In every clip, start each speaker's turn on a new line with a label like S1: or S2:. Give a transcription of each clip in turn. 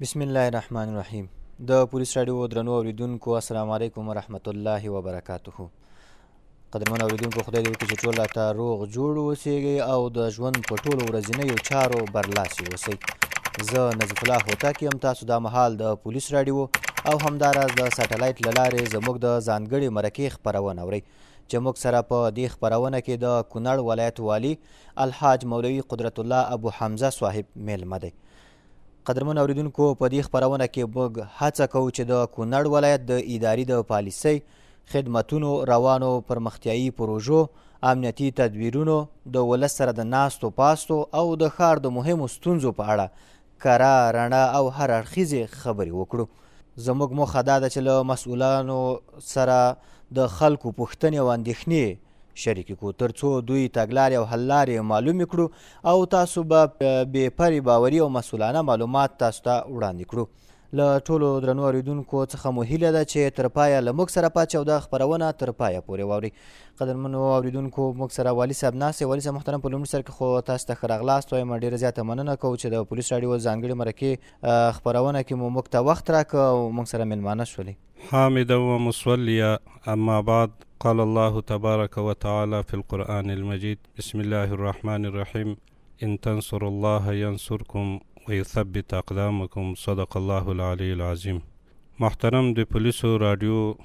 S1: بسم الله الرحمن الرحیم. د پولیس راډیو درنو اوریدونکو، السلام علیکم ورحمت الله وبرکاته. قدرمن اوریدونکو، خدای دې وکړي چې ټول راته روغ جوړ اوسئ او د ژوند په ټولو ورځنیو چارو برلاسي اوسئ. زه نظیف الله هوتک یم. تاسو دا مهال د پولیس راډیو او همداراز د سټلایټ له لارې زموږ د ځانګړې مرکې خپرونه اورئ چې موږ سره په دې خپرونه کې د کونړ ولایت والي الحاج مولوي قدرت الله ابو حمزه صاحب میلمه دی. قدرمن اوریدونکو، په دې خپرونه کې موږ هڅه کوو چې د کونړ ولایت د اداري د پالیسۍ، خدمتونو، روانو پرمختیایي پروژو، امنیتي تدبیرونو، د ولس سره د ناستو پاستو او د ښار د مهمو ستونزو په اړه کره، رڼه او هر اړخیزې خبرې وکړو. زموږ موخه دا ده چې له مسؤلانو سره د خلکو پوښتنې او اندېښنې شریکې کړو، ترڅو دوی تګلارې او حل لارې معلومې کړو او تاسو به بې پرې، باوري او مسؤلانه معلومات تاسو ته وړاندې کړو. له ټولو درنو اوریدونکو څخه مو هیله ده چې تر پایه له موږ سره پاتې او دا خپرونه تر پایه پورې واورئ. قدرمنو اوریدونکو، موږ سره والي صاحب ناست دی. والي صاحب محترم، په لومړي سر کې خو تاسو ته ښه راغلاست وایم، ډېره زیاته مننه کوو چې د پولیس راډیو ځانګړې مرکې خپرونه کې مو موږ ته وخت راکړ او موږ سره مېلمانه شولئ.
S2: حامدا ومصليا، أما بعد، قال الله تبارك وتعالى في القرآن المجيد: بسم الله الرحمن الرحيم، إن تنصروا الله ينصركم ويثبت أقدامكم، صدق الله العلي العظيم. محترم د پولیسو راډیو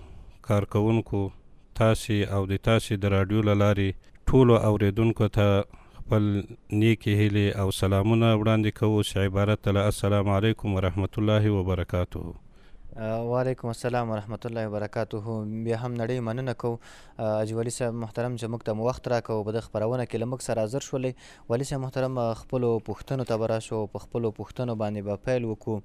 S2: کارکوونکو، تاسې او د تاسې د راډیو له لارې ټولو اوریدونکو ته خپل نیکې هیلې او سلامونه وړاندې کوو چې عبارت له السلام علیکم ورحمت الله وبرکاته.
S1: وعلیکم السلام ورحمت الله وبرکاته. بیا هم نړۍ مننه کوو حاجي والي صاحب محترم چې موږ ته مو وخت راکړ، په دغه خپرونه کې له موږ سره حاضر شولئ. والي صاحب محترم، خپلو پوښتنو ته به راشو او په خپلو پوښتنو باندې به پیل وکړو.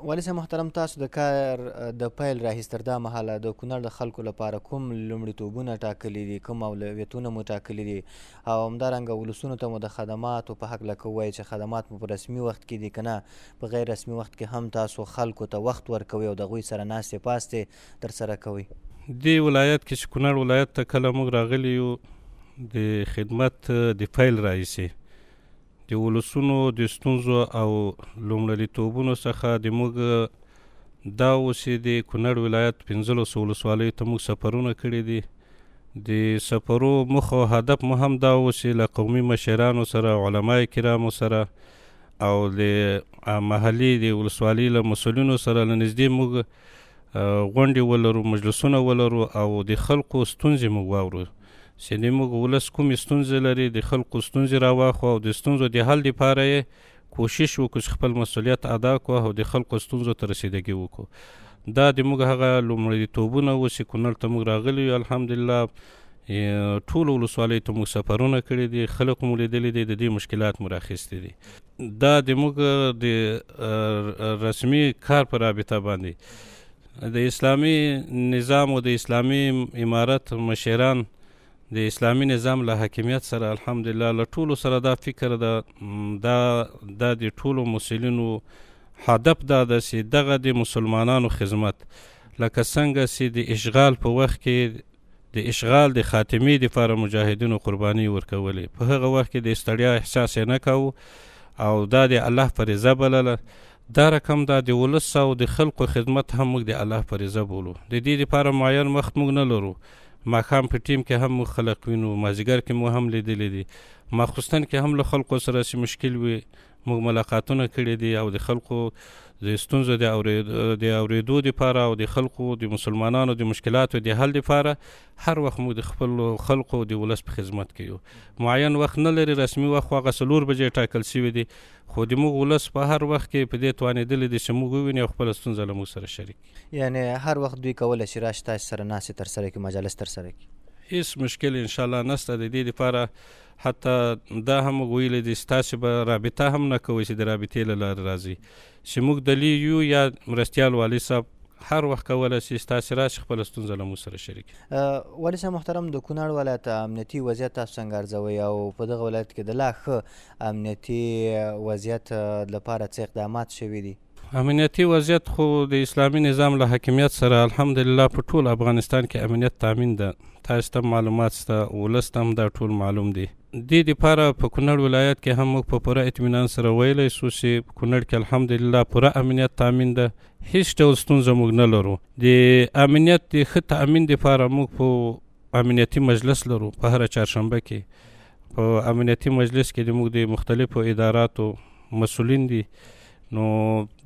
S1: والي صاحب محترم، تاسو د کار د پیل راهیسې تر دا مهاله د کونړ د خلکو لپاره کوم لومړیتوبونه ټاکلي دي، کوم اولویتونه مو ټاکلي دي او همدارنګه ولسونو ته مو د خدماتو په هکله که ووایئ چې خدمات مو په رسمي وخت کې دي که نه په غیر رسمي وخت کې هم تاسو خلکو ته وخت ورکوئ او د هغوی سره ناستې پاستې ترسره کوئ؟
S2: دې ولایت کې چې کونړ ولایت ته کله موږ راغلي یو، د خدمت د پیل راهیسې د ولسونو د ستونزو او لومړنیتوبونو څخه د موږ دا و چې د کونړ ولایت 15 ولسوالیو ته موږ سفرونه کړي دي. د سفرو موخه او هدف مو هم دا و چې له قومي مشرانو سره، علمای کرامو سره او د محلي د ولسوالۍ له مسؤلینو سره له نږدې موږ غونډې ولرو، مجلسونه ولرو او د خلکو ستونزې موږ واورو چې د موږ ولس کومې ستونزې لري، د خلکو ستونزې راواخو او د ستونزو د حل لپاره یې کوشش وکړو چې خپل مسؤلیت ادا کړو او د خلکو ستونزو ته رسیدګي وکړو. دا د موږ هغه لومړیتوبونه وو چې کونړ ته موږ راغلي یو. الحمدلله ټولو ولسوالیو ته موږ سفرونه کړي دي، خلک مو لیدلي دي، د دې مشکلات مو راخیستي دي. دا د موږ د رسمي کار په رابطه باندې د اسلامي نظام او د اسلامي امارت مشران د اسلامي نظام له حاکمیت سره الحمدلله له ټولو سره دا فکر ده، دا دا د ټولو مسلینو هدف دا ده چې دغه د مسلمانانو خدمت، لکه څنګه چې د اشغال په وخت کې د اشغال د خاتمې لپاره مجاهدینو قرباني ورکولې، په هغه وخت کې د ستړیا احساس یې نه کاوه او دا د الله فریضه بلله، دا رقم دا د ولس او د خلکو خدمت هم موږ د الله فریضه بولو. د دې لپاره معین وخت موږ نه لرو. ماښام په ټیم کې هم موږ خلک وینو، مازیګر کې مو هم لیدلي دي، ماخوستن کې هم له خلکو سره چې مشکل وي موږ ملاقاتونه کړي دي او د خلکو د ستونزو د اورېدو لپاره او د خلکو د مسلمانانو د مشکلاتو د حل لپاره هر وخت موږ د خپل خلکو د ولس په خدمت کې یو. معین وخت نه لري، رسمي وخت خو هغه 4 بجې ټاکل شوي دي، خو د موږ ولس په هر وخت کې په دې توانېدلی دي چې موږ وویني او خپله ستونزه له موږ سره شریک کړي.
S1: یعنې هر وخت دوی کولی شي راشي تاسې سره ناستې ترسره کړي، مجالس ترسره کړي؟
S2: هیڅ مشکل انشاءالله نشته. د دې لپاره حتی دا هم موږ ویلي دي چې تاسې به رابطه هم نه کوئ چې د رابطې له لارې راځئ، چې موږ دلي یو یا مرستیال والي صاحب هر وخت کولی شي چې تاسې راشي خپله ستونزه له موږ سره شریک کړي.
S1: والي صاحب محترم، د کونړ ولایت امنیتي وضعیت تاسو څنګه ارزوئ او په دغه ولایت کې د لا ښه امنیتي وضعیت لپاره څه اقدامات شوي دي؟
S2: امنیتي وضعیت خو د اسلامي نظام له حاکمیت سره الحمدلله په ټول افغانستان کې امنیت تامین ده. تاسو ته معلومات شته، ولس ته هم دا ټول معلوم دي. دې دپاره په کونړ ولایت کې هم موږ په پوره اطمینان سره ویلی شو چې په کونړ کې الحمدلله پوره امنیت تامین ده، هیڅ ډول ستونزه موږ نه لرو. د امنیت د ښه تامین دپاره موږ په امنیتي مجلس لرو. په هره چهارشنبه کې په امنیتي مجلس کې د موږ د مختلفو اداراتو مسولین دي. نو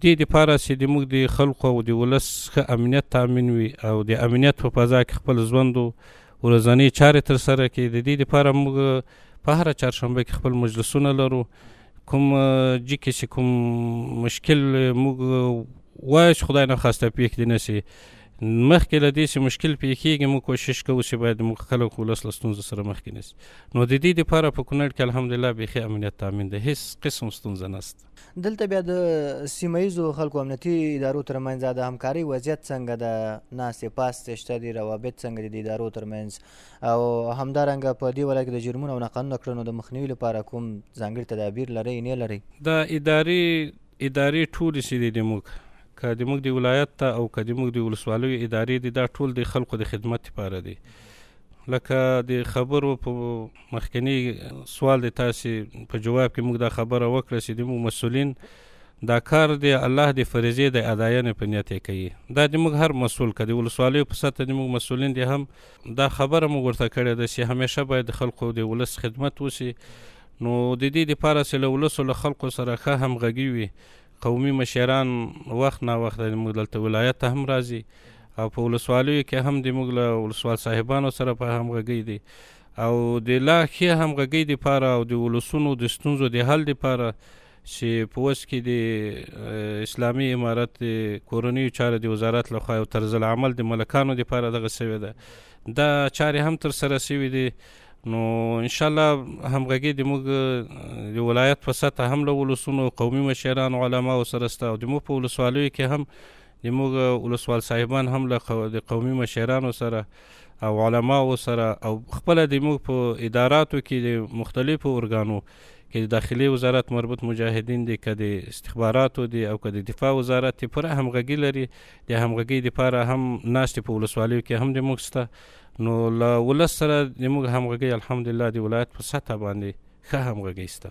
S2: دې دپاره چې د موږ د خلکو او د ولس ښه امنیت تامین وي او د امنیت په فضا کې خپل ژوند او ورځنۍ چارې ترسره کړي، د دې دپاره موږ په هره چهارشنبه کې خپل مجلسونه لرو. کوم جي کې چې کوم مشکل موږ وایو چې خدای نخواسته پېښ دې نه شي، مخکې له دې چې مشکل پېښېږي موږ کوشش کوو چې باید موږ خلک ولس له ستونزو سره مخکې نه شي. نو د دې دپاره په کونړ کې الحمدلله بیخي امنیت تامین دی، هیڅ قسم ستونزه نشته.
S1: دلته بیا د سیمه ییزو خلکو امنیتي ادارو ترمنځ د همکارۍ وضعیت څنګه ده؟ ناستې پاستې شته دي، روابط څنګه دي د ادارو ترمنځ، او همدارنګه په دې ولایت کې د جرمونو او ناقانونه کړنو د مخنیوي لپاره کوم ځانګړي تدابیر لرئ نه لرئ؟
S2: دا ادارې ټولې چې دي د موږ، که د موږ د ولایت ته او که د موږ د ولسوالیو ادارې دي، دا ټول د خلکو د خدمت لپاره دي. لکه د خبرو په مخکنی سوال د تاسې په جواب کې موږ دا خبره وکړه چې د موږ مسولین دا کار د الله د فریضې د اداینې په نیت یې کوي. دا د موږ هر مسول، که د ولسوالیو په سطح د موږ مسولین دي، هم دا خبره موږ ورته کړې ده چې همیشه باید د خلکو د ولس خدمت وشي. نو د دې دپاره چې له ولسو له خلکو سره ښه همغږي وي، قومي مشران وخت نا وخت د موږ دلته ولایت ته هم راځي او په ولسوالیو کې هم د موږ له ولسوال صاحبانو سره په همغږۍ دي. او د لا ښې همغږۍ دپاره او د ولسونو د ستونزو د حل دپاره چې په اوس کې د اسلامي امارت د کورنیو چارو د وزارت لخوا یو طرز العمل د ملکانو دپاره دغه سوې ده، دا چارې هم ترسره سوي دي. نو انشاءالله همغږي د موږ د ولایت په سطح هم له ولسونو، قومي مشرانو، علماو سره سته، او د موږ په ولسوالیو کې هم د موږ ولسوال صاحبان هم له د قومي مشرانو سره او علماو سره او خپله د موږ په اداراتو کې د مختلفو ارګانو کې د داخلي وزارت مربوط مجاهدین دي، که د استخباراتو دي او که د دفاع وزارت دي، پوره همغږي لري. د همغږۍ دپاره هم ناستې په ولسوالیو کې هم د موږ شته. نو له ولس سره د موږ همغږي الحمدلله د ولایت په سطح باندې ښه همغږي شته،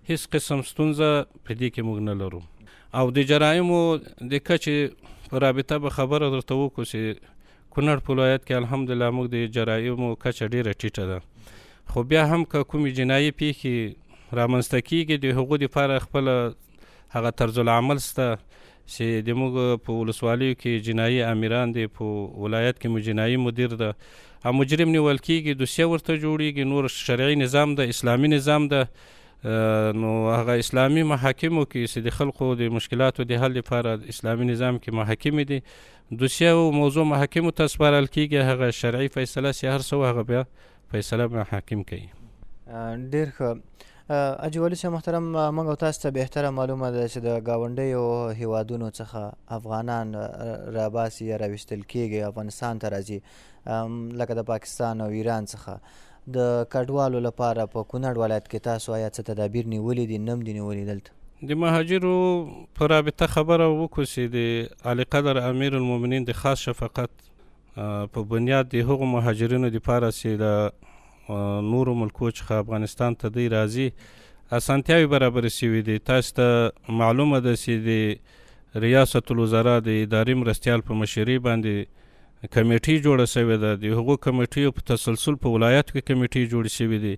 S2: هیڅ قسم ستونزه په دې کې موږ نه لرو. او د جرایمو د کچې په رابطه به خبره درته وکړو چې کونړ په ولایت کې الحمدلله موږ د جرایمو کچه ډیره ټیټه ده، خو بیا هم که کومې جنایي پیښې رامنځته کیږي د هغو دپاره خپله هغه طرز العمل شته چې د موږ په ولسوالیو کې جنایي امیران دي، په ولایت کې مو جنایي مدیر ده، او مجرم نیول کیږي، دوسیه ورته جوړیږي. نور شرعي نظام ده، اسلامي نظام ده. نو هغه اسلامي محاکمو کې چې د خلکو د مشکلاتو د حل لپاره اسلامي نظام کې محاکمې دي، دوسیه او موضوع محاکمو ته سپارل کیږي، هغه شرعي فیصله چې هر څه هغه بیا فیصله محاکم کوي.
S1: ډیر ښه حاجي ولي صاحب محترم، موږ او تاسو ته بهتره معلومه ده چې د ګاونډیو هیوادونو څخه افغانان راباسي یا راویستل کیږي، افغانستان ته راځي، لکه د پاکستان او ایران څخه. د کډوالو لپاره په کونړ ولایت کې تاسو آیا څه تدابیر نیولي دي، نم دي نیولي دلته؟
S2: د مهاجرو په رابطه خبره وکړو چې د عالیقدر امیر المؤمنین د خاص شفقت په بنیاد د هغو مهاجرینو دپاره چې له نورو ملکو څخه افغانستان ته دی راځي اسانتیاوې برابرې شوې دي. تاسو ته معلومه ده چې د ریاست الوزرا د اداري مرستیال په مشرۍ باندې کمیټې جوړه شوې ده. د هغو کمیټیو په تسلسل په ولایاتو کې کمیټې جوړې شوې دي.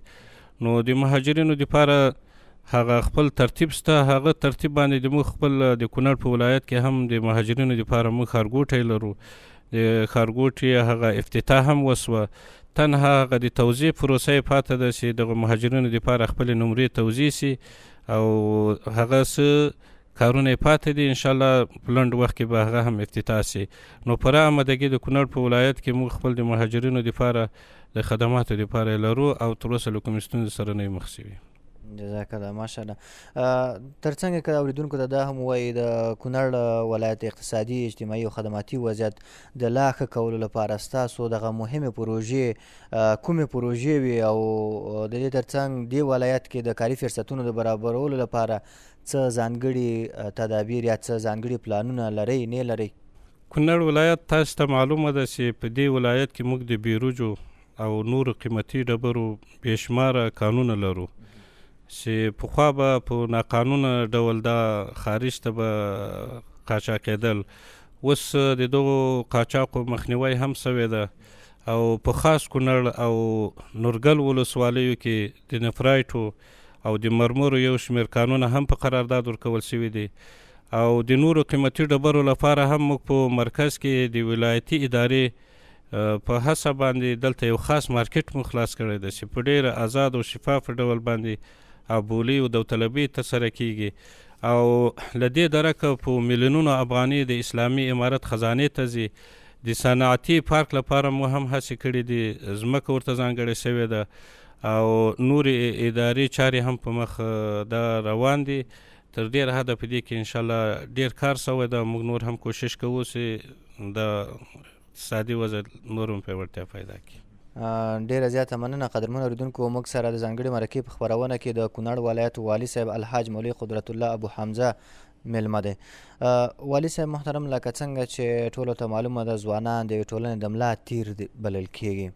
S2: نو د مهاجرینو دپاره هغه خپل ترتیب شته، هغه ترتیب باندې د موږ خپل د کونړ په ولایت کې هم د مهاجرینو دپاره موږ ښارګوټی لرو. د ښارګوټي هغه افتتاح هم وسوه، تنها هغه د توزیع پروسه یې پاته ده چې دغه مهاجرینو دپاره خپلې نمرې توزیع سي او هغه څه کارونه یې پاتې دي، انشاءالله په لنډ وخت کې به هغه هم افتتاح سي. نو پوره آمادګي د کونړ په ولایت کې موږ خپل د مهاجرینو دپاره د خدماتو دپاره لرو او تر اوسه له کومې ستونزې سره نه یو مخ سوي.
S1: جزاک الله، ماشاءالله. ترڅنګ که اوریدونکو ته دا هم وایي، د کونړ ولایت اقتصادي، اجتماعي او خدماتي وضعیت د لا ښه کولو لپاره ستاسو دغه مهمې پروژې کومې پروژې وي، او د دې ترڅنګ دې ولایت کې د کاري فرصتونو د برابرولو لپاره څه ځانګړي تدابیر یا څه ځانګړي پلانونه لرئ نه لرئ؟
S2: کونړ ولایت تاسو ته معلومه ده چې په دې ولایت کې موږ د بیروجو او نورو قیمتي ډبرو بې شماره کانونه لرو چې پخوا به په ناقانونه ډول دا خارج ته به قاچاقېدل. اوس د دغو قاچاقو مخنیوی هم سوی ده او په خاص کونړ او نورګل ولسوالیو کې د نفرایټو او د مرمرو یو شمېر کانونه هم په قرارداد ورکول شوي دي، او د نورو قیمتي ډبرو لپاره هم موږ په مرکز کې د ولایتي ادارې په هڅه باندې دلته یو خاص مارکیټ مو خلاص کړی دی چې په ډېره ازاد او شفاف ډول باندې او بولي او داوطلبي ترسره کیږي، او له دې درکه په میلیونونو افغانۍ د اسلامي امارت خزانې ته ځي. د صنعتي پارک لپاره مو هم هڅې کړې دي، ځمکه ورته ځانګړې شوې ده او نورې اداري چارې هم په مخ دا روان دي. تر ډېره حده په دې کې انشاءالله ډېر کار شوی ده. موږ نور هم کوشش کوو چې د اقتصادي وضع نور هم پیاوړتیا پیدا کړي.
S1: ډیره زیاته مننه قدرمن اوریدونکو. موږ سره د ځانګړې مرکې په خپرونه کې د کونړ ولایت والي صاحب الحاج مولوي قدرت الله ابو حمزه میلمه دی. والي صاحب محترم، لکه څنګه چې ټولو ته معلومه ده، ځوانان د یوې ټولنې د ملا تیر بلل کیږي،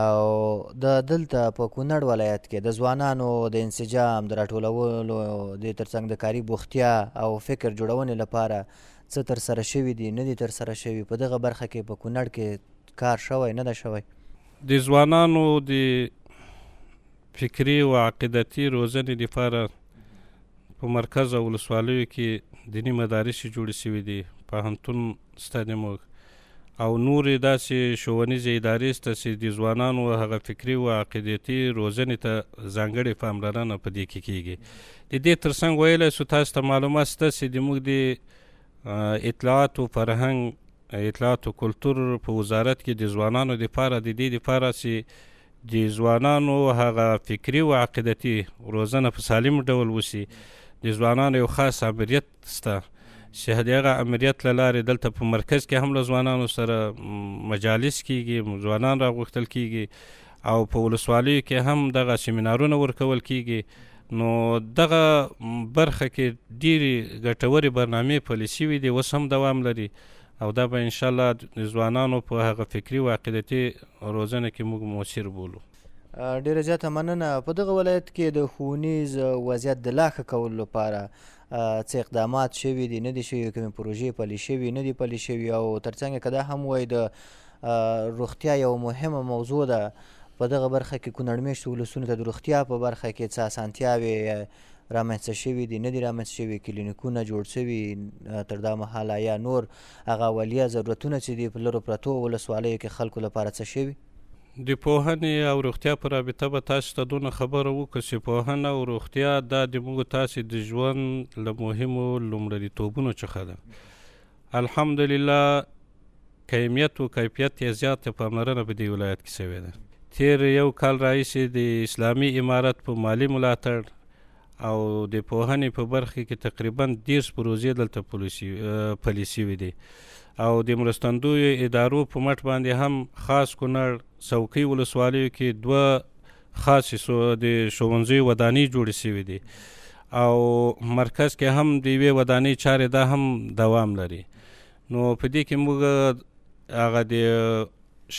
S1: او د دلته په کونړ ولایت کې د ځوانانو د انسجام د راټولولو د ترڅنګ د کاري بوختیا او فکر جوړونې لپاره څه ترسره شوي دي، نه دي ترسره شوي؟ په دغه برخه کې په کونړ کې کار شوی، نه ده شوی؟
S2: د ځوانانو د فکري او عقیدتي روزنې لپاره په مرکز او ولسوالیو کې دیني مدارس جوړې شوي دي، پوهنتون شته د موږ او نورې داسې ښوونیزې ادارې شته چې د ځوانانو هغه فکري او عقیدتي روزنې ته ځانګړې پاملرنه په دې کې کیږي. د دې ترڅنګ ویلی شو تاسو ته معلومات شته چې د موږ د اطلاعات او فرهنګ، اطلاعات او کلتور په وزارت کې د ځوانانو دپاره د دې دپاره چې د ځوانانو هغه فکري او عقیدتي روزنه په سالم ډول وشي، د ځوانانو یو خاص امریت شته چې د هغه امریت له لارې دلته په مرکز کې هم له ځوانانو سره مجالس کیږي، ځوانان راغوښتل کیږي او په ولسوالیو کې هم دغه سیمینارونه ورکول کیږي. نو دغه برخه کې ډېرې ګټورې برنامې پلي شوي دي، اوس هم دوام لري، او دا به انشاءالله د ځوانانو په هغه فکري او عقیدتي روزنه کې موږ موثر بولو.
S1: ډېره زیاته مننه. په دغه ولایت کې د ښوونیز وضعیت د لا ښه کولو لپاره څه اقدامات شوي دي، نه دي شوي؟ کومې پروژې پلي شوي، نه دي پلي شوي؟ او ترڅنګ که دا هم وایي، د روغتیا یوه مهمه موضوع ده، په دغه برخه کې کونړ مېشتو ولسونو ته د روغتیا په برخه کې څه اسانتیاوې رامنځته شوي دي، نه دي رامنځته شوي؟ کلینیکونه جوړ شوي تر دا مهاله، یا نور هغه اولیه ضرورتونه چې دي په لرو پرتو ولسوالیو کې خلکو لپاره څه شوي؟
S2: د پوهنې او روغتیا په رابطه به تاسو ته دونه خبره وکړو چې پوهنه او روغتیا دا د موږ تاسو د ژوند له مهمو لومړنیتوبونو څخه ده. الحمدلله کمیت او کیفیت یې زیاته پاملرنه په دې ولایت کې شوې ده. تیر یو کال راهیسې د اسلامي امارت په مالي ملاتړ او د پوهنې په برخه کې تقریبا 30 پروژې دلته پلي شوي دي، او د مرستندویو ادارو په مټ باندې هم خاص کونړ څوکۍ ولسوالیو کې 2 خاصې د ښوونځیو ودانۍ جوړې شوې دي، او مرکز کې هم د یوې ودانۍ چارې دا هم دوام لري. نو په دې کې موږ هغه د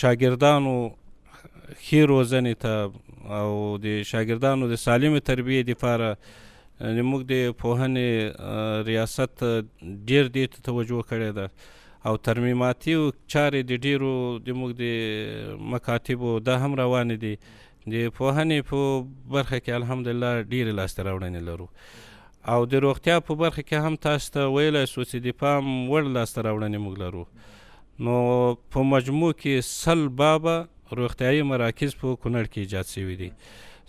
S2: شاګردانو ښې روزنې ته او د شاګردانو د سالمې تربیې دپاره موږ د پوهنې ریاست ډېر دې ته توجه کړې ده، او ترمیماتي چارې د ډېرو د موږ د مکاتبو دا هم روانې دي. د پوهنې په برخه کې الحمدلله ډېرې لاسته راوړنې لرو، او د روغتیا په برخه کې هم تاسو ته ویلی شو چې د پام وړ لاسته راوړنې موږ لرو. نو په مجموع کې 100 بابه روغتیایي مراکز په کونړ کې ایجاد شوي دي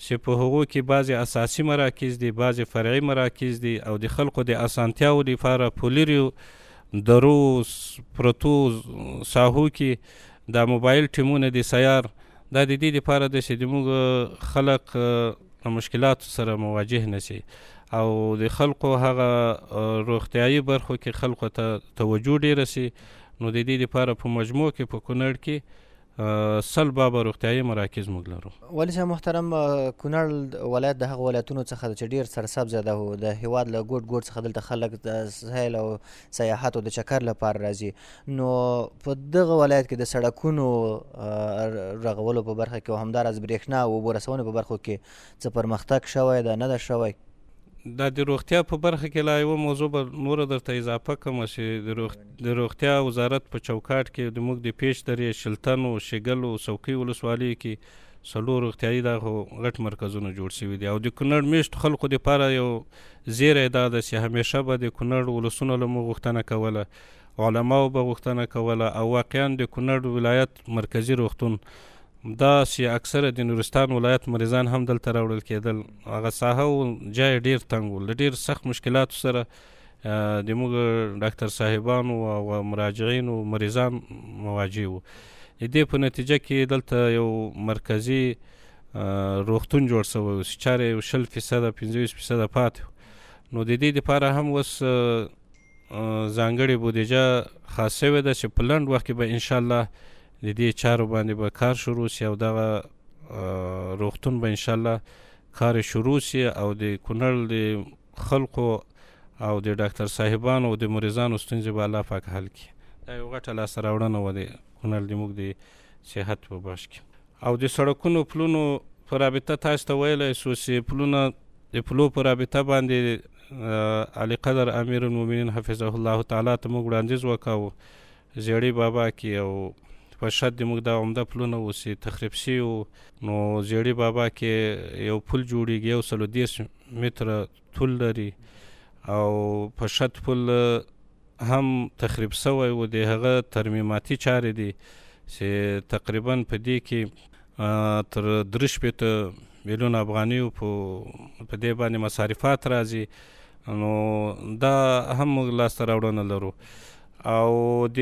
S2: چې په هغو کې بعضې اساسي مراکز دي، بعضې فرعي مراکز دي، او د خلکو د اسانتیاوو لپاره په لرې درو پرتو ساحو کې دا موبایل ټیمونه دي سیار، دا د دې لپاره دی چې د موږ خلک له مشکلاتو سره مواجه نه شي او د خلکو هغه روغتیایي برخو کې خلکو ته توجه ډیره شي. نو د دې لپاره په مجموع کې په کونړ کې 100 بابه روغتیایي مراکز موږ لرو.
S1: والي صاحب محترم، کونړ ولایت د هغو ولایتونو څخه ده چې ډیر سرسبزه ده او د هیواد له ګوټ ګوټ څخه دلته خلک د سیل او سیاحت او د چکر لپاره راځي. نو په دغه ولایت کې د سړکونو رغولو په برخه کې او همداراز برېښنا او اوبو رسونې په برخو کې څه پرمختګ شوی ده، نه ده شوی؟
S2: دا د روغتیا په برخه کې لا یوه موضوع به نوره درته اضافه کړم چې د روغتیا وزارت په چوکاټ کې د موږ د پیچ درې، شلتنو، شیګلو، څوکۍ ولسوالیو کې 4 روغتیایي دغه غټ مرکزونه جوړ شوي دي. او د کونړ میشتو خلکو دپاره یو زیری دا ده چې همیشه به د کونړ ولسونو له موږ غوښتنه کوله، علماو به غوښتنه کوله او واقعا د کونړ ولایت مرکزي روغتون دا چې اکثره د نورستان ولایت مریضان هم دلته راوړل کېدل، هغه ساحه او جای ډیر تنګ و، له ډیر سخت مشکلاتو سره د موږ ډاکتر صاحبانو او مراجعینو مریضان مواجه وو. د دې په نتیجه کې دلته یو مرکزي روغتون جوړ شوی و چې چارې یو 20% 25% پاتې و. نو د دې لپاره هم اوس ځانګړې بودیجه خاص شوې ده چې په لنډ وخت کې به انشاءالله د دې چارو باندې به کار شروع شي او دغه روغتون به انشاءالله کار شروع شي او د کونړ د خلکو او د ډاکتر صاحبانو او د مریضانو ستونزې به الله پاک حل کړي. دا یو غټه لاسته راوړنه وه د کونړ د موږ د صحت په بخش کې. او د سړکونو پلونو په رابطه تاسو ته ویلی سو چې پلونه د پلو په رابطه باندې علی قدر امیر المؤمنین حفظه الله تعالی ته موږ وړاندیز وکاوه زیړی بابا کې او په شد د موږ دا عمده پلونه وو چې تخریب شوي وو. نو زیړی بابا کې یو پل جوړیږي 130 متره طول لري او په شد پل هم تخریب شوی و، د هغه ترمیماتي چارې دي چې تقریبا په دې کې تر 63 میلیون افغانیو په دې باندې مصارفات راځي. نو دا هم موږ لاسته راوړنه لرو. او د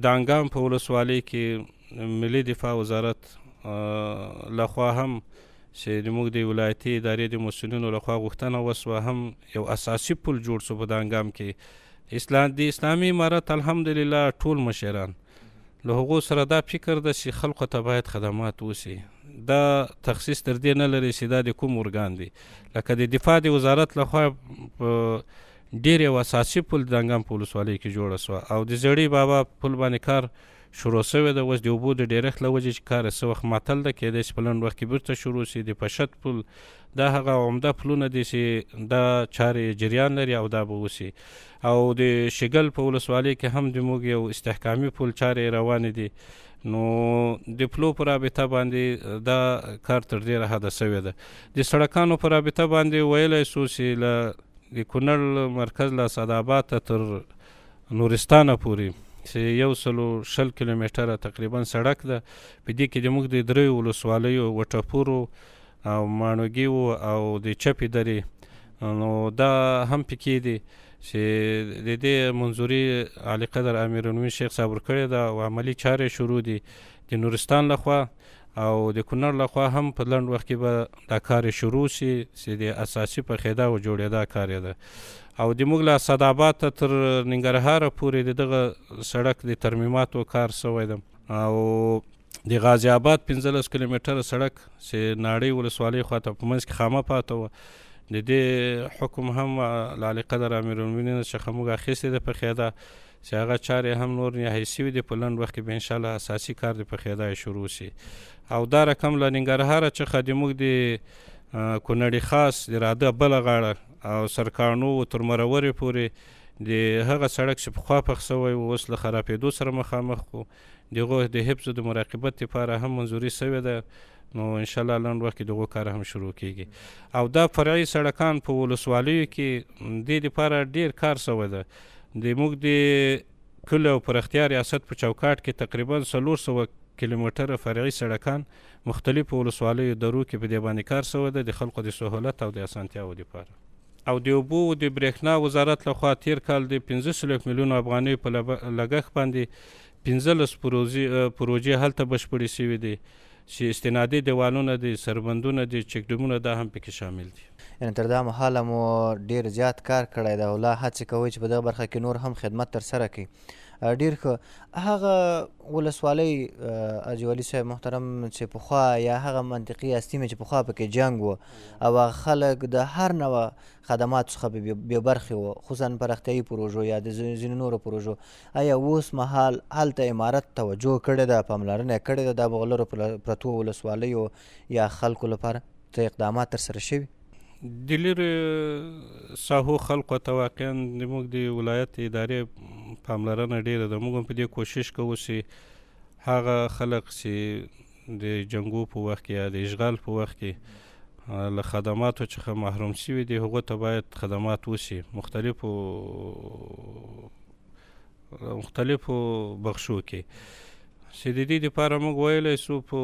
S2: دانګام په ولسوالۍ کې ملي دفاع وزارت لخوا هم چې د موږ د ولایتي ادارې د مسؤلینو لخوا غوښتنه وسوه هم یو اساسي پل جوړ سو په دانګام کې. د اسلامي امارت الحمدلله ټول مشران له هغو سره دا فکر ده چې خلکو ته باید خدمات وسي. دا تخصیص تر دې نه لري چې دا د کوم ارګان دی، لکه د دفاع د وزارت لخوا ډېر یو اساسي پل د دانګام په ولسوالۍ کې جوړه سوه او د زړې بابا پل باندې کار شروع شوی ده. اوس د اوبو د ډېرښت له وجې چې کار یې څه وخت معطل ده، کېدای شي په لنډ وخت کې بیرته شروع شي. د پشد پل دا هغه عمده پلونه دي چې دا چارې جریان لري او دا به وسي. او د شګل په ولسوالۍ کې هم د موږ یو استحکامي پل چارې روانې دي. نو د پلو په رابطه باندې دا کار تر ډېره حده شوې ده. د سړکانو په رابطه باندې ویلی سو چې له د کونړ مرکز له اسعداباد ته تر نورستانه پورې چې 120 کیلومتره تقریبا سړک ده، په دې کې د موږ د دریو ولسوالیو وټپورو او ماڼوګیو او د چپې درې نو دا هم پکې دي چې د دې منظوري علی قدر امیرالمؤمنین شیخ صاحب ورکړې ده او عملي چارې شروع دي. د نورستان لخوا او د کونړ لخوا هم په لنډ وخت کې به دا کار شروع شي چې د اساسي پخېدا او جوړېدا کار یې ده. او د موږ له اسعداباد ته تر ننګرهاره پورې د دغه سړک د ترمیماتو کار شوی ده. او د غازي آباد 15 کیلومتره سړک چې ناړۍ ولسوالۍ خواته په منځ کې خامه پاته وه، د دې حکم هم له علی قدر امیرالمؤمنین څخه موږ اخیستې ده پخېدا چې هغه چارې هم نور نهایي شوي دي. په لنډ وخت کې به انشاءالله اساسي کار د پخېدا یې شروع شي. او دا رقم له ننګرهاره څخه د موږ د کونړي خاص د راده بله غاړه او سرکاڼو تر مرورې پورې د هغه سړک چې پخوا پخ شوی و اوس له خرابېدو سره مخامخ و، د هغو د حفظ د مراقبت لپاره هم منظوري شوې ده. نو انشاءالله لنډ وخت کې دغو کار هم شروع کیږي. او دا فرعي سړکان په ولسوالیو کې دې لپاره ډېر کار شوی ده. د موږ د کلي او پراختیا ریاست په چوکاټ کې تقریبا 400 کیلومتره فرعي سړکان مختلفو ولسوالیو درو کې په دې باندې کار شوی ده د خلکو د سهولت او د اسانتیاوو لپاره. او د اوبو د برېښنا وزارت لخوا تیر کال د 45 میلیونو افغانیو په لګښت باندې 15 پروژې هلته بشپړې شوې دي. چې استنادي دیوالونه دي، سربندونه دي، چکډمونه، دا هم پکې شامل دي.
S1: یعنې تر دا مهاله مو ډېر زیات کار کړی دی او لا هڅې کوئ چې په دغه برخه کې نور هم خدمت ترسره کړئ. ډېر ښه. هغه ولسوالۍ حاجي ولي صاحب محترم چې پخوا یا هغه منطقي یا سیمې چې پخوا پکې جنګ و او هغه خلک د هر نوع خدماتو څخه بې برخې وو، خصوصا پراختیایي پروژو یا د ځینو نورو پروژو، ایا اوس مهال هلته امارت توجه کړې ده، پاملرنه یې کړې ده د هغو لرو پرتو ولسوالیو یا خلکو لپاره څه اقدامات ترسره شوي؟
S2: د لیرې ساحو خلکو ته واقعا د موږ د ولایت ادارې پاملرنه ډیره ده. موږ هم په دې کوشش کوو چې هغه خلک چې د جنګو په وخت کې یا د اشغال په وخت کې له خدماتو څخه محروم شوي دي، هغو ته باید خدمات وشي مختلفو بخشو کې، چې د دې لپاره موږ ویلی شو په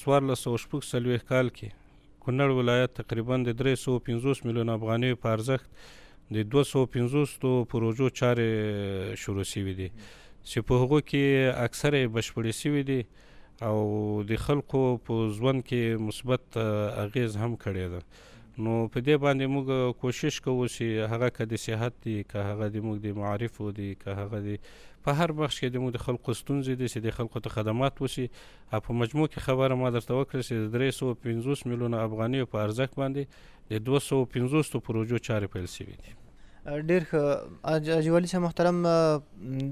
S2: 1446 کال کې کونړ ولایت تقریبا د 350 میلیون افغانیو په ارزښت د 250 پروژو چارې شروع شوې دي، چې په هغو کې اکثره یې بشپړې شوې دي او د خلکو په ژوند کې مثبت اغیز هم کړی ده. نو په دې باندې موږ کوشش کوو چې هغه که د صحت دي، که هغه د موږ د معارفو دي، که هغه د په هر بخش کې د موږ د خلکو ستونزې دي چې د خلکو ته خدمات وشي. او په مجموع کې خبره ما درته وکړه چې د 350 میلیونه افغانیو په ارزښت باندې د 250 پروژو چارې پیل شوې دي.
S1: ډیر ښه حاجي ولي صاحب محترم،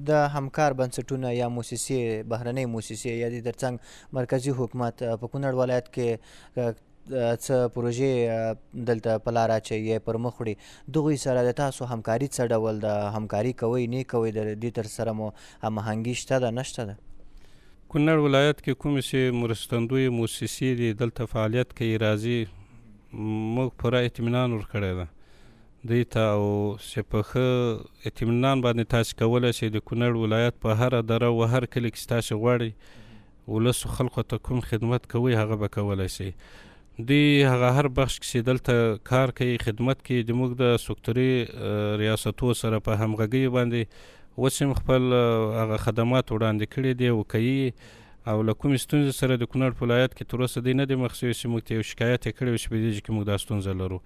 S1: د همکار بنسټونه یا موسسې، بهرنۍ موسسې یا د ترڅنګ مرکزي حکومت په کونړ ولایت کې څه پروژې دلته په لاره اچوي یا پر مخ وړي، دغوی سره د تاسو همکاري څه ډول ده؟ همکاري کوئ نه کوئ؟ د دې تر سره مو هماهنګي شته ده نشته ده؟
S2: کونړ ولایت کې کومې چې مرستندویې موسسې دي دلته فعالیت کوي راځي، موږ پوره اطمینان ورکړی ده دوی ته، او چې په ښه اطمینان باندې تاسو کولی شئ د کونړ ولایت په هره دره او هر کلي کې چې تاسو غواړئ ولس خلکو ته کوم خدمت کوي هغه به کولی شئ. دوی هغه هر بخش کې چې دلته کار کوي خدمت کوي، د موږ د سکتوري ریاستو سره په همغږۍ باندې اوس هم خپل هغه خدمات وړاندې کړي دي او کوي. او له کومې ستونزې سره د کونړ په ولایت کې تر اوسه دوی نه دی مخ شوي چې موږ ته یو شکایت یې کړی وي چې په دې کې موږ دا ستونزه لرو.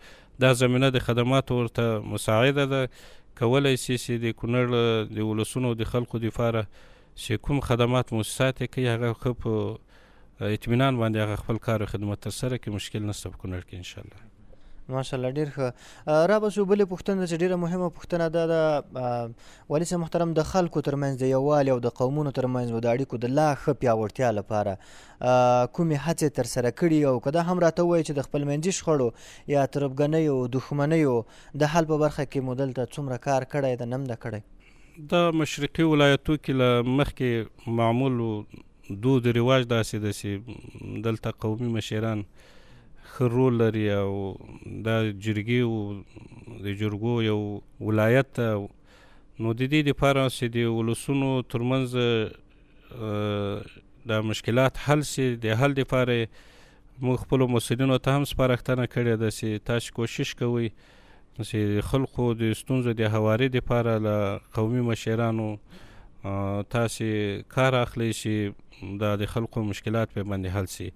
S2: دا زمینه د خدماتو ورته مساعده ده، کولی شي چې د کونړ د ولسونو د خلکو دپاره چې کوم خدمات موسسات یې کوي هغه ښه په اطمینان باندې هغه خپل کار او خدمت ترسره کړي، مشکل نشته په کونړ کې انشاءالله.
S1: ماشاءالله ډیر ښه. را به شو بلې پوښتنه چې ډیره مهمه پوښتنه ده، د والي صاحب محترم د خلکو ترمنځ د یووالي او د قومونو ترمنځ د اړیکو د لا ښه پیاوړتیا لپاره کومې هڅې ترسره کړي، او که دا هم راته ووایي چې د خپلمنځي شخړو یا تربګنیو دښمنیو د حل په برخه کې مو دلته څومره کار کړی ده نم ده کړی؟
S2: دا مشرقي ولایتو کې له مخکې معمول دود رواج داسې ده چې دلته قومي مشران ښه رول لري، او دا جرګې او د جرګو یو ولایت ده. نو د دې لپاره چې د ولسونو ترمنځ دا مشکلات حل شي، د حل لپاره موږ خپلو مسؤلینو ته هم سپارښتنه کړې ده چې تاسو کوشش کوئ چې خلکو د ستونزو د هواري لپاره له قومي مشرانو تاسو کار اخلئ چې دا د خلکو مشکلات په باندې حل شي.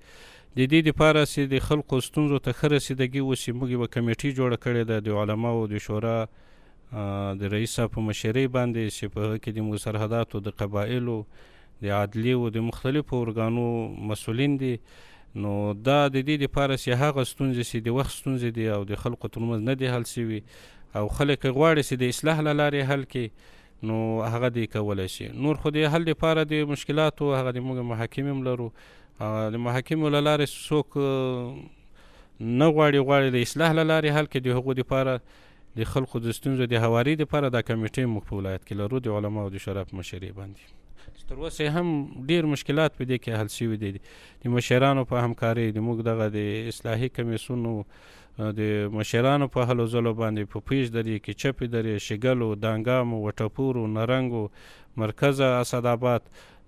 S2: د دې لپاره چې د خلکو ستونزو ته ښه رسیدګي وشي، موږ یوه کمیټې جوړه کړې ده د علماو د شورا د رئیس صاحب په مشرۍ باندې، چې په هغه کې د موږ سرحداتو د قبایلو د عدلي او د مختلفو ارګانو مسؤلین دي. نو دا د دې لپاره چې هغه ستونزې چې د وخت ستونزې دي او د خلکو ترمنځ نه دي حل شوي او خلک یې غواړي چې د اصلاح له لارې حل کړي، نو هغه دی کولی شي. نور خو د حل لپاره د مشکلاتو هغه د موږ محاکمې هم لرو، د محاکمو له لارې څوک نه غواړي، غواړي د اصلاح له لارې حل کړي، د هغو لپاره د خلکو د ستونزو د هواري لپاره دا کمیټې موږ په ولایت کې لرو د علماو د شورا په مشرۍ باندې. تر اوسه هم ډیر مشکلات په دې کې حل شوي دي د مشرانو په همکارۍ، د موږ دغه د اصلاحي کمیسیونو د مشرانو په هلو ځلو باندې په پیش درې کې، چپې درې، شګلو، دانګامو، وټپورو، نرنګو، مرکز اسداباد،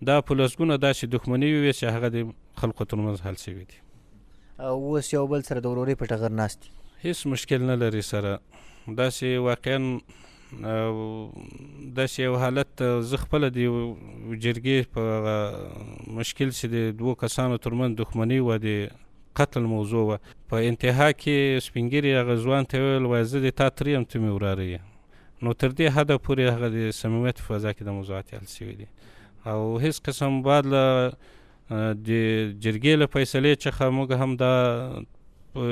S2: دا په لسګونه داسې دښمنۍ وې چې هغه د خلکو ترمنځ حل شوي دي.
S1: اوس یو بل سره د ورورۍ په ټغر ناست دي،
S2: هیڅ مشکل نه لري سره. داسې واقعا داسې یو حالت زه خپله د یو جرګې په هغه مشکل چې د دوو کسانو ترمنځ دښمني وه، د قتل موضوع وه، په انتها کې سپینږیري هغه ځوان ته وویل، وایي زه د تا تره یم، ته مې وراره یې. نو تر دې حده پورې هغه د صمیمیت په فضا کې د موضوعات حل شوي دي او هیڅ قسم بعد له د جرګې له فیصلې څخه موږ هم دا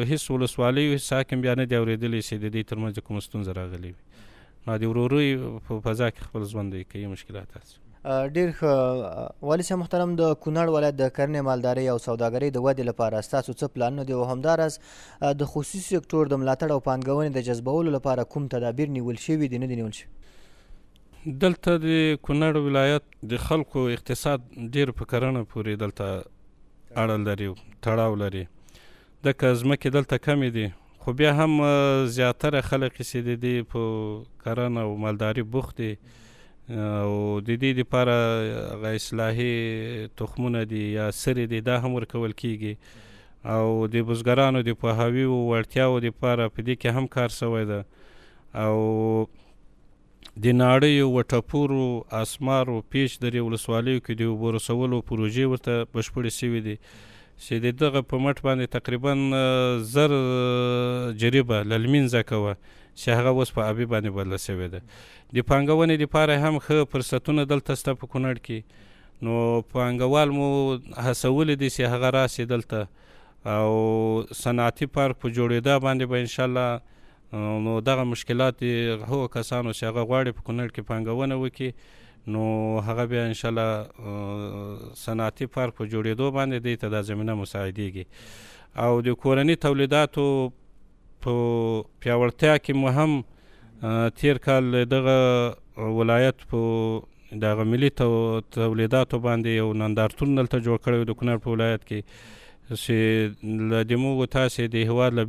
S2: هیڅ ولسوالۍ هیڅ حاکم بیا نه دی اورېدلی چې د دې ترمنځ کومه ستونزه راغلې وي. نو د ورورۍ په فضا کې خپل ژوند دی کوي مشکلات هسې.
S1: ډیر ښه والي صاحب محترم، د کونړ ولایت د کرنې، مالدارۍ او سوداګرۍ د ودې لپاره ستاسو څه پلانونه دي او همداراز د خصوصي سکتور د ملاتړ او پانګونې د جذبولو لپاره کوم تدابیر نیول شوي دي، نه دي نیول شوي؟
S2: دلته د کونړ ولایت د خلکو اقتصاد ډیر په کرنه پورې دلته اړه لري، تړاو لري. ځکه ځمکې دلته کمې دي، خو بیا هم زیاتره خلک چې د دې په کرنه او مالداري بوخت دي او د دې لپاره هغه اصلاحي تخمونه دي یا سرې دي، دا هم ورکول کیږي او د بزګرانو د پوهاوي او وړتیاوو لپاره په دې کې هم کار شوی ده. او د ناړیو، وټپورو، اسمارو، پیچ درې ولسوالیو کې د اوبو رسولو پروژې ورته بشپړې شوې دي چې د دغه په مټ باندې تقریبا 1000 جریبه للمي ځمکه وه چې هغه اوس په ابي باندې بدله شوې ده. د پانګونې لپاره هم ښه فرصتونه دلته شته په کونړ کې، نو پانګوال مو هڅولي دي چې هغه راشي دلته او صنعتي پارک په جوړېدا باندې به انشاءالله نو دغه مشکلات د هغو کسانو چې هغه غواړي په کونړ کې پانګونه وکړي، نو هغه بیا انشاءالله صنعتي پارک په جوړېدو باندې دوی ته دا زمینه مساعدېږي. او د کورني تولیداتو په پیاوړتیا کې مو هم تیر کال دغه ولایت په دغه ملي تولیداتو باندې یو نندارتون دلته جوړ کړی د کونړ په ولایت کې چې له دې موږ تاسې د هیواد له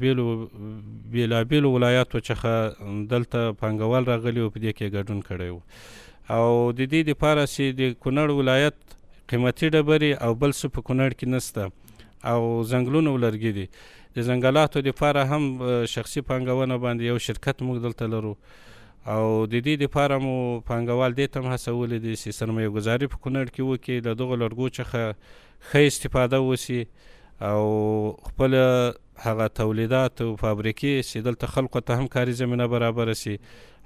S2: بېلابېلو ولایاتو څخه دلته پانګوال راغلي او په دې کې ګډون کړی و. او د دې لپاره چې د کونړ ولایت قیمتي ډبرې او بل څه په کونړ کې نشته او ځنګلونه او لرګي دي، د ځنګلاتو لپاره هم شخصي پانګونه باندې یو شرکت موږ دلته لرو او د دې لپاره مو پانګوال دې ته هم هڅولي دي چې سرمایه ګذاري په کونړ کې وکړي، له دغو لرګو څخه ښه استفاده وشي او خپل هغه تولیدات او فابریکې چې دلته خلکو ته هم کاري زمینه برابره شي.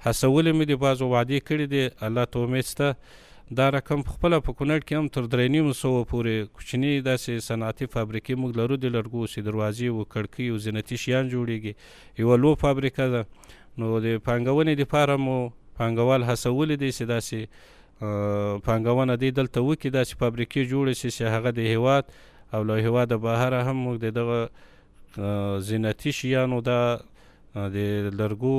S2: هڅولي مې دي، بعضو وعدې کړې دي، الله ته امید شته. دا رقم په خپله په کونړ کې هم تر 350 پورې کوچني داسې صنعتي فابریکې موږ لرو د لرګو چې دروازې او کړکۍ او زینتي شیان جوړیږي، یوه لو فابریکه ده. نو د پانګونې لپاره مو پانګوال هڅولي دي چې داسې پانګونه دې دلته وکړي، داسې فابریکې جوړې شي چې هغه د هیواد او له هیواده بهره هم موږ د دغه زینتي شیانو دا د لرګو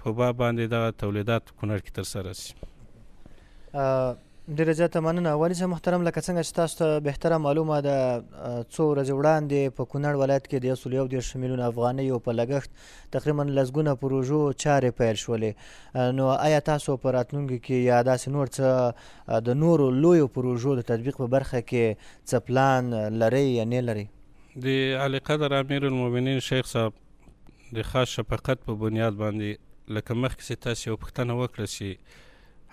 S2: په باب باندې دغه تولیدات کونړ کې ترسره شي.
S1: ډیره زیاته مننه والي صاحب محترم. لکه څنګه چې تاسو ته بهتره معلومه ده، څو ورځې وړاندې په کونړ ولایت کې د 131 میلیون افغانیو په لګښت تقریبا لسګونه پروژو چارې پیل شولې. نو آیا تاسو په راتلونکي کې یا داسې نور څه د نورو لویو پروژو د تطبیق په برخه کې څه پلان لرئ یا نه لرئ؟
S2: د عالیقدر امیر المؤمنین شیخ صاحب د خاص شفقت په بنیاد باندې لکه مخکې چې تاسو یو پوښتنه وکړه چې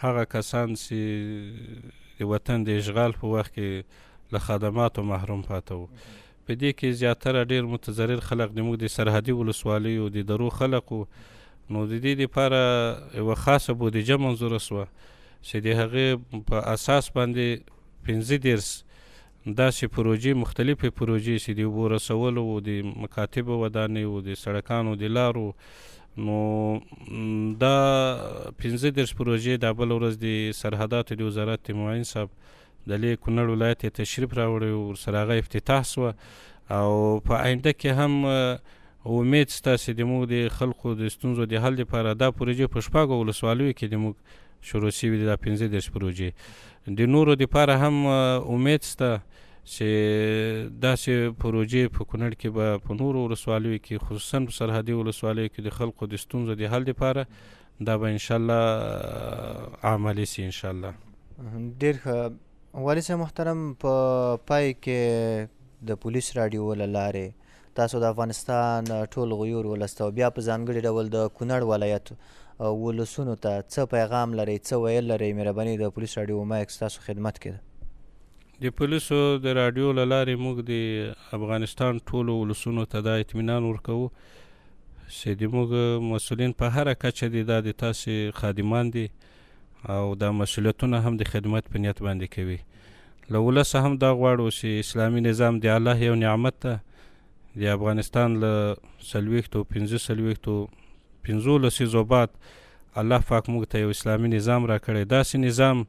S2: هغه کسان چې د وطن د اشغال په وخت کې له خدماتو محروم پاته وو، په دې کې زیاتره ډیر متضرر خلک د موږ د سرحدي ولسوالیو د درو خلک وو. نو د دې لپاره یوه خاصه بودیجه منظوره شوه چې د هغې په اساس باندې 35 داسې پروژې، مختلفې پروژې چې د اوبو رسولو و، د مکاتبو ودانیو، د سړکانو د لارو، نو دا 35 پروژې دا بله ورځ د سرحداتو د وزارت د معین صاحب د لې کونړ ولایت یې تشریف راوړی و، ورسره هغه افتتاح شوه. او په آینده کې هم امید شته چې د موږ د خلکو د ستونزو د حل لپاره دا پروژې په 6 ولسوالیو کې د موږ شروع شوي دي. دا 35 پروژې د نورو لپاره هم امید شته چې داسې پروژې په کونړ کې به په نورو ولسوالیو کې، خصوصا په سرحدي ولسوالیو کې د خلکو د ستونزو د حل لپاره دا به انشاءالله عملي شي انشاءالله.
S1: ډېر ښه والي صاحب محترم، په پای کې د پولیس راډیو له لارې تاسو د افغانستان ټول غیور ولس ته او بیا په ځانګړي ډول د کونړ ولایت ولسونو ته څه پیغام لرئ، څه ویل لرئ؟ مهرباني د پولیس راډیو مایک ستاسو خدمت کې ده.
S2: د پولیسو د راډیو له لارې موږ د افغانستان ټولو ولسونو ته دا اطمینان ورکوو چې د موږ مسؤلین په هره کچه دي، دا د تاسې خادمان دي او دا مسؤلیتونه هم د خدمت په نیت باندې کوي. له ولسه هم دا غواړو چې اسلامي نظام د الله یو نعمت ده. د افغانستان له 40 45 پنځو لسیزو بعد الله پاک موږ ته یو اسلامي نظام راکړی، داسې نظام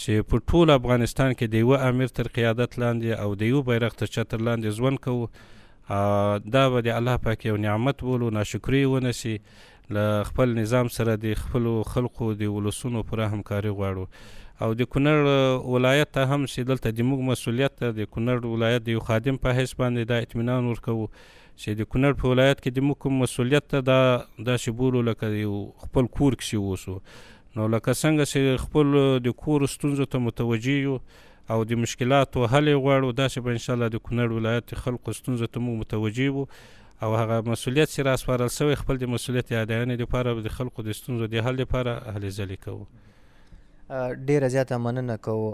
S2: چې په ټول افغانستان کې د یوه امیر تر قیادت لاندې او د یو بیرغ تر چتر لاندې ژوند کوو. دا به د الله پاک یو نعمت بولو، ناشکري ونه سي. له خپل نظام سره د خپلو خلقو د ولسونو پوره همکاري غواړو او د کونړ ولایت ته هم چې دلته د موږ مسؤلیت ده، د کونړ ولایت د یو خادم په حیث باندې دا اطمینان ورکوو چې د کونړ په ولایت کې د موږ کوم مسؤلیت ته دا داسې بولو لکه یو خپل کور کې چې اوسو. نو لکه څنګه چې خپل د کور ستونزو ته متوجه یو او د مشکلاتو حل یې غواړو، داسې به انشاءالله د کونړ ولایت د خلکو ستونزو ته موږ متوجه وو او هغه مسؤلیت چې راسپارل شوی خپل د مسؤلیت اداینې لپاره د خلکو د ستونزو د حل لپاره هلې ځلې کوو.
S1: ډیره زیاته مننه کوو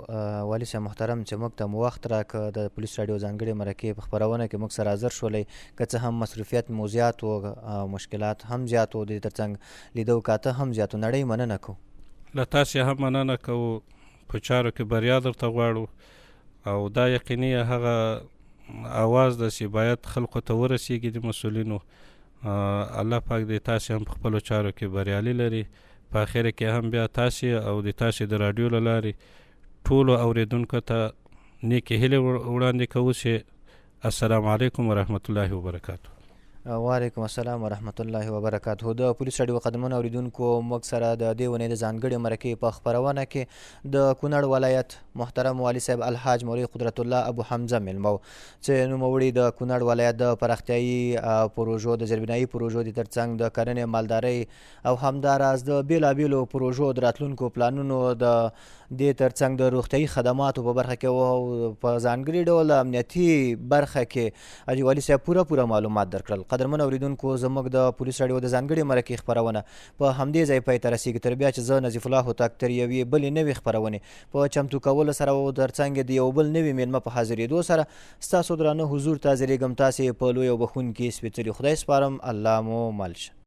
S1: والي صاحب محترم چې موږ ته مو وخت راکړ، د پولیس راډیو ځانګړې مرکې په خپرونه کې موږ سره حاضر شولئ. که څه هم مصروفیت مو زیات و او مشکلات هم زیات وو، د دې ترڅنګ لیده او کاته هم زیات وو. نړۍ مننه کوو.
S2: له تاسې هم مننه کوو، په چارو کې بریا درته غواړو او دا یقیني هغه اواز ده چې باید خلکو ته ورسیږي د مسؤلینو. الله پاک دې تاسې هم په خپلو چارو کې بریالي لري. په اخره کې هم بیا تاسې او د تاسې د راډیو له لارې ټولو اوریدونکو ته نیکې هیلې وړاندې کوو چې السلام علیکم ورحمت الله وبرکاته.
S1: وعلیکم السلام ورحمت الله وبرکاته. د پولیس راډیو قدرمنو اوریدونکو، موږ سره د دې اونۍ د ځانګړې مرکې په خپرونه کې د کونړ ولایت محترم والي صاحب الحاج مولوي قدرت الله ابو حمزه مېلمه و چې نوموړي د کونړ ولایت د پراختیایي پروژو، د زیربنایي پروژو د ترڅنګ د کرنې، مالدارۍ او همداراز د بېلابېلو پروژو د راتلونکو پلانونو، د دې ترڅنګ د روغتیايي خدماتو په برخه کې او په ځانګړي ډول د امنیتي برخه کې حاجي والي صاحب پوره پوره معلومات درکړل. قدرمن اوریدونکو، زموږ د پولیس راډیو د ځانګړې مرکې خپرونه په همدې ځای پای ته رسیږي. تر بیا چې زه نظیف الله هوتک تر یوې بلې نوې خپرونې په چمتو کولو سره او ترڅنګ د یو بل نوي میلمه په حاضرېدو سره ستاسو درانه حضور ته حاضرېږم، تاسې په لوی او بښونکي سپېڅلي خدای سپارم. الله مو مل شه.